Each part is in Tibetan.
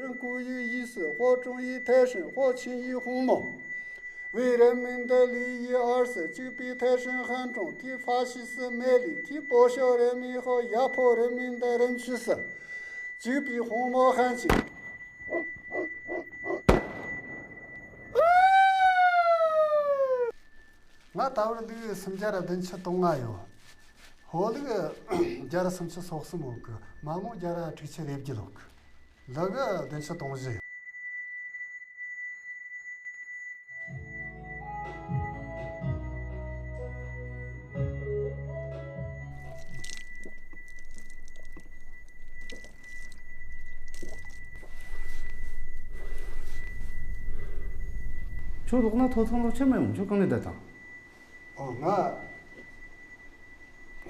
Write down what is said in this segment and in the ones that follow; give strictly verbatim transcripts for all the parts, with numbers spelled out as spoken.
人故意一死，或忠义泰山，或情义鸿毛。为人民的利益而死，就比泰山还忠，替法西斯麦理，替剥削人民和压迫人民的人去死，就比鸿毛还亲。 ང་ད་བར་ལུག་སུམ་བརྒྱ་ར་བདུན་ཅུ་དོན་ལྔ་ཡོད། ཕོ་ལུག་བརྒྱ་ར་སུམ་ཅུ་སོ་གསུམ་ཡོད་གི། མ་མོ་བརྒྱ་ར་དྲུག་ཅུ་རེ་བརྒྱད་ཡོད་གི། ལུག་བདུན་ཅུ་དོན་བཞི་ཡོད། ཁྱོད་ལོག་ན་ཐོ་ཐང་ལོག་ཆེ་མ་ཡོང་། ཁྱོད་གང་ནས་བསྡད་དང་། ཨོ་ང་།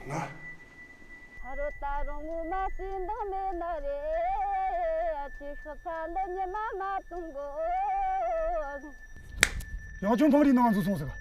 ང་། ཕ་རོལ་ད་རུང་ངུ་མ་བརྩིས་འདང་མེད་ན་རེ། ཅི་ཤོད་ཚ་འདི་ཉི་མ་མ་བཏུང་གོ། ཡང་ཅུང་ཕང་རིའི་ནང་འཛུལ་སོང་ཟིག།